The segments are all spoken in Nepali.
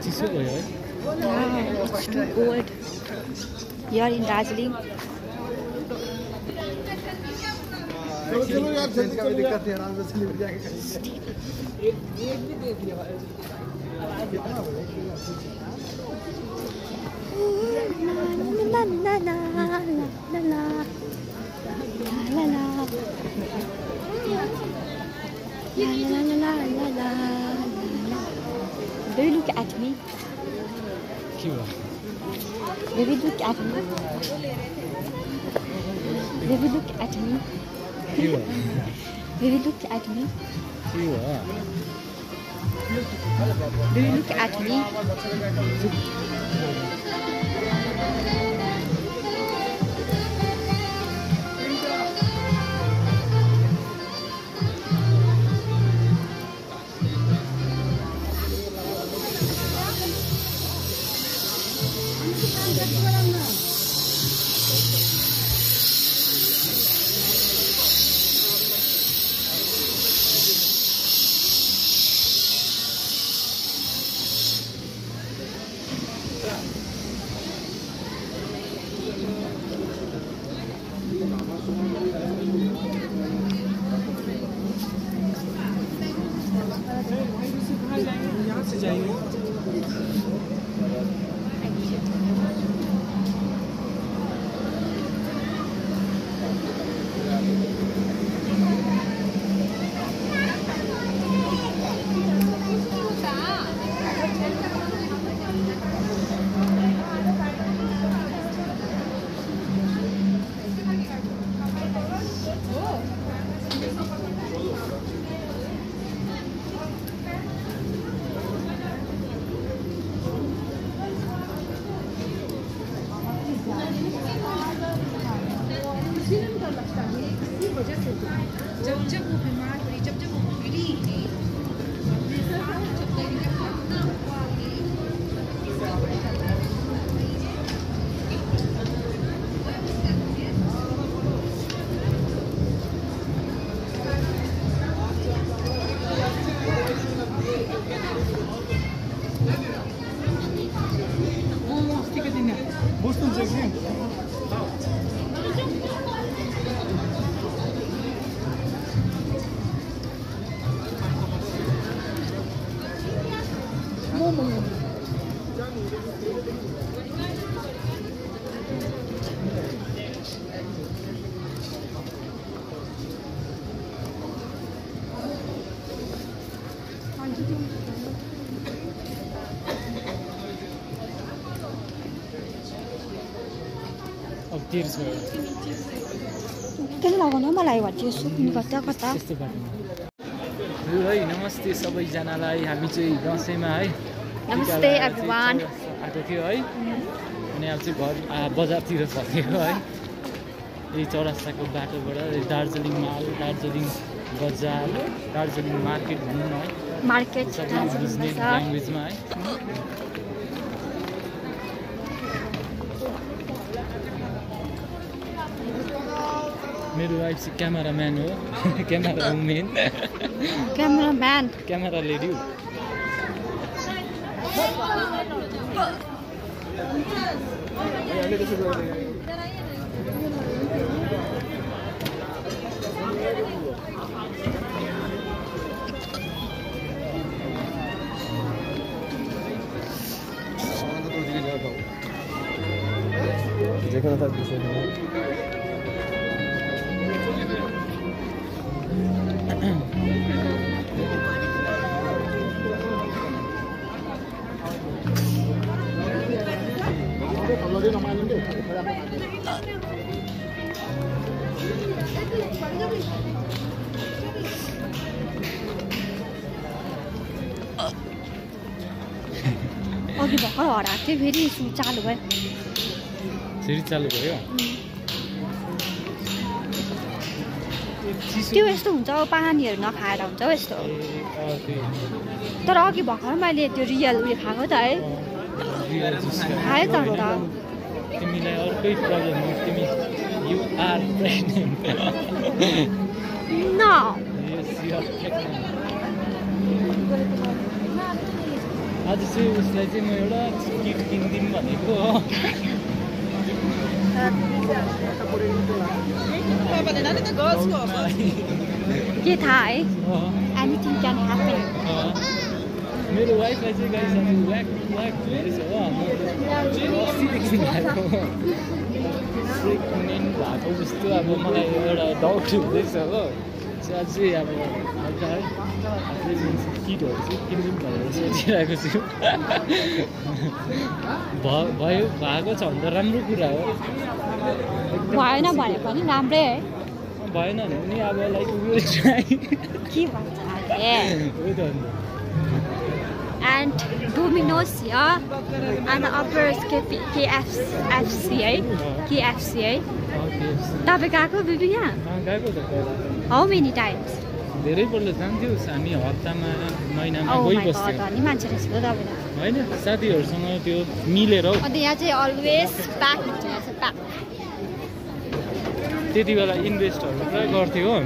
चिसो भयो है It's too cold here in Darjeeling. चलो यार जल्दी कभी दिक्कत है आराम से स्लीप जाके एक भी दे दिया भाई कितना हो La la la la la la la la la la la. Do you look at me? के भयो Baby, look at me. Baby, look at me. के भयो Baby, look at me. के भयो Do you look at me? यहाँ से जाएंगे जब वो बीमार हुई जब वो गिरी अब तेर्स भयो किन लगाउनु मलाई भन्छ सुक्नु कता कता त्यस्तो बाटोमा ल है नमस्ते सबैजनालाई हामी चाहिँ दसैँमा है नमस्ते everyone. आएको थियो है अनि अब चाहिँ घर बजारतिर फर्केको है यही चौरास्ताको बाटोबाट दार्जिलिङ माल दार्जिलिङ बजार दार्जिलिङ मार्केट भनौँ न है मार्केट सबै बुझ्ने ल्याङ्ग्वेजमा है मेरो वाइफ चाहिँ क्यामेराम्यान हो camera women cameraman camera lady हो देखना था पीछे अघि भर्खर हराएको थियो फेरि चालु भयो फेरि चालु भयो त्यो यस्तो हुन्छ पानीहरू नखाएर हुन्छ हौ यस्तो तर अघि भर्खर मैले त्यो रियल उयो खाएको त है खायो त अन्त तिमीलाई अर्कै प्रब्लम हो तिमी यु आर प्रेग्नेन्ट न यस यु आर आज चाहिँ उसलाई चाहिँ म एउटा किट किनिदिउँ भनेको हो के थाहा है एनिथिङ क्यान ह्यापन मेरो वाइफलाई चाहिँ गाइस आज व्याक भएछ हो अस्तिदेखि भएको प्रेग्नेन्ट भएको जस्तो अब मलाई एउटा डाउट हुँदैछ हो आज चाहिँ अब हल्का है प्रेग्नेन्सी किटहरू चाहिँ किनिदिउँ भनेर सोचिरहेको छु भएको छ भने त राम्रो कुरा हो भएन भने पनि राम्रै है भएन भने पनि अब लाइक के भन्छ हो त and Domino's here and the upper is KFC है KFC है तपाईँ गएको बिबी यहाँ गएको त how many times धेरैपल्ट जान्थ्यौँ हामी हप्तामा महिनामा गइबस्थ्यौँ धनी मान्छे रहेछ तपाईँलाई होइन साथीहरूसँग त्यो मिलेर हौ अन्त यहाँ चाहिँ अलवेज प्याक हुन्छ यहाँ चाहिँ प्याक त्यति बेला इन्भेस्टहरू पुरा गर्थ्यो हो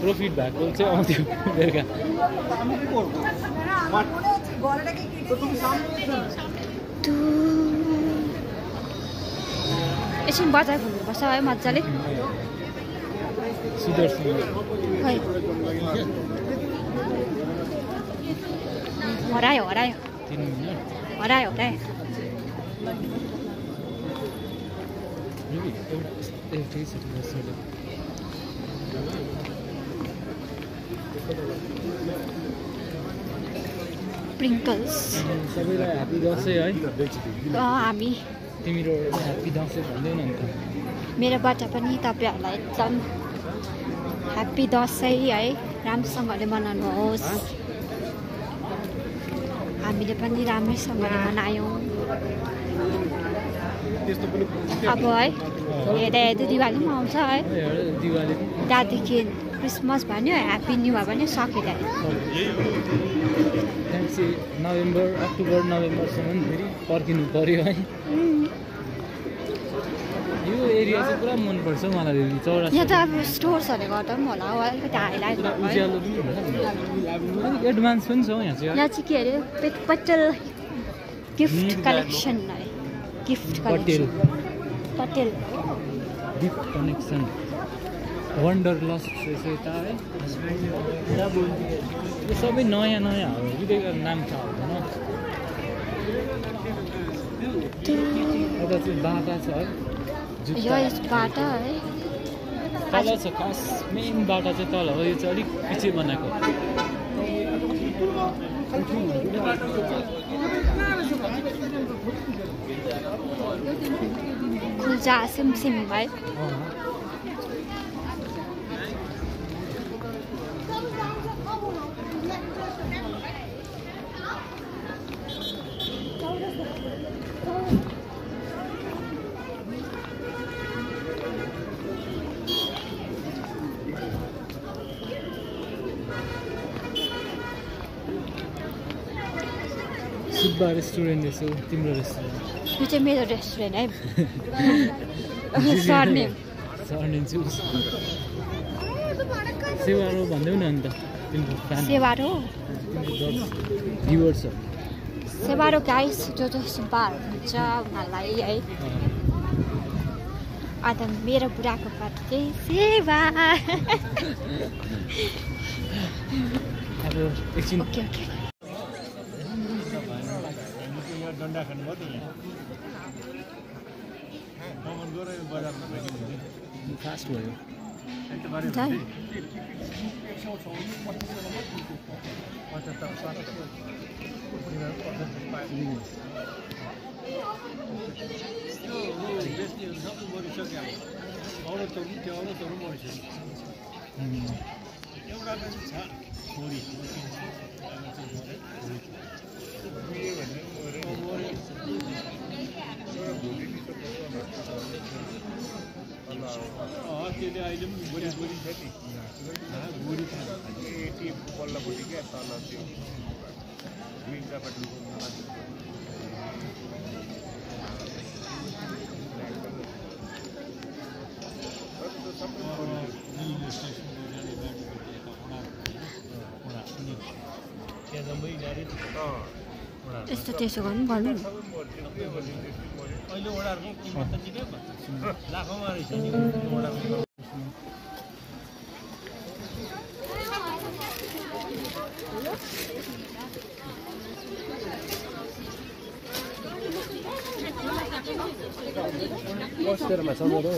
प्रफिट भएको चाहिँ आउँथ्यो बेलुका एकछिन बजार घुम्नुपर्छ है मजाले सुदर्शन हरायो 3 मिनट हरायो Sprinkles. सबैलाई ह्यापी दसैँ है हामी तिम्रो ह्यापी दसैँ भन्दै न अन्त मेरोबाट पनि तपाईँहरूलाई एकदम ह्यापी दसैँ है राम्रोसँगले मनाउनुहोस् हामीले पनि राम्रैसँगले मनायौँ अब है हेर्दा दिवाली पनि आउँछ है दिवाली त्यहाँदेखि क्रिसमस भन्यो ह्याप्पी न्यू इयर पनि सकिँदा नोभेम्बर अक्टोबर नोभेम्बरसम्म फेरि पर्खिनु पर्यो है यो एरिया चाहिँ पुरा मनपर्छ मलाई चौरास्ता यहाँ त अब स्टोर्सहरूले गर्दा पनि होला हो अलिकति हाइलाइट उज्यालो पनि हुन्छ अलिक एडभान्स पनि छ यहाँ चाहिँ यहाँ चाहिँ के अरे पटेल गिफ्ट कलेक्सन है gift collection Patel gift connection wanderlust रहेछ यता है यो सबै नयाँ नयाँ हो कि नाम थाहा हुँदैन यता चाहिँ बाटा छ है बाटा है तल छ खास मेन बाटा चाहिँ तल हो यो चाहिँ अलिक पछि बनाएको खुल्जा सिमसिम भाइ सुब्बा रेस्टुरेन्ट रहेछ तिम्रो रेस्टुरेन्ट यो चाहिँ मेरो रेस्टुरेन्ट है सरनेम चाहिँ सेवारो भन्दै न अन्त तिम्रो फ्यान सेवारो भ्युवर्स सेवारो गाइस जो सुब्बाहरू हुन्छ उनीहरूलाई है अन्त मेरो बुढाको पार्टी चाहिँ सेवा अब एकछिन ओके डन्डा खानुभयो त यहाँ फास्ट भयो त्यसले अहिले पनि बोरी छ नि बोरी पल्लापट्टि क्या तल त्यो मिर्जापट्टि त्यहाँ जम्मै गाडी यस्तो त्यसो गर्नु अहिले ओडारको किमत त निकै भन्छ लाखौँमा रहेछ नि ओडारको पोस्टरमा छ मेरो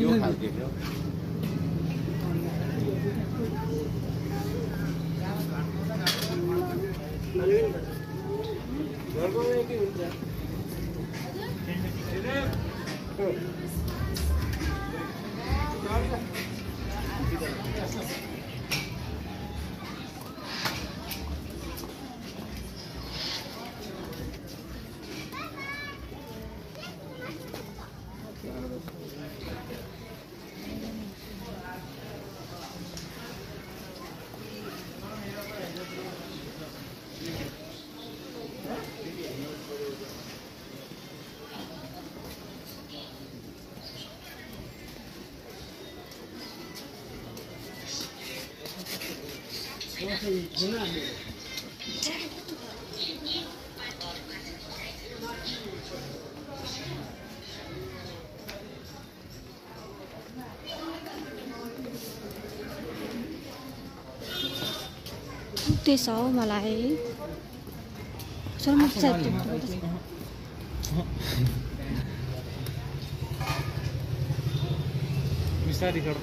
यो खालको थियो त्यसो हो मलाई बिस्तारी कर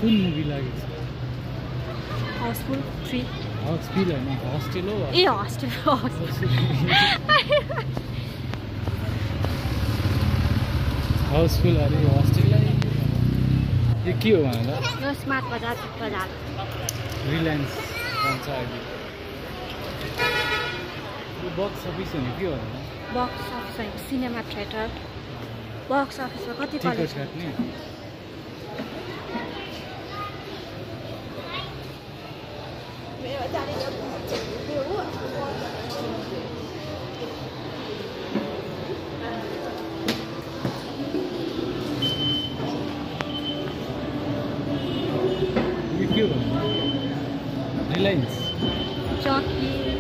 कुन मुभी लागेको छ? हाउसफुल 3 हाउसफुल हैन हस्टेल हो ए हस्टेल हाउसफुल अरे हस्टेललाई यो के हो भनेर यो स्मार्ट बजार रिलायन्स भन्छ अहिले यो बक्स अफिस भने के हो भनेर box office cinema theatre box अफिसमा कति कलेज काट्ने रिलायन्स चौकी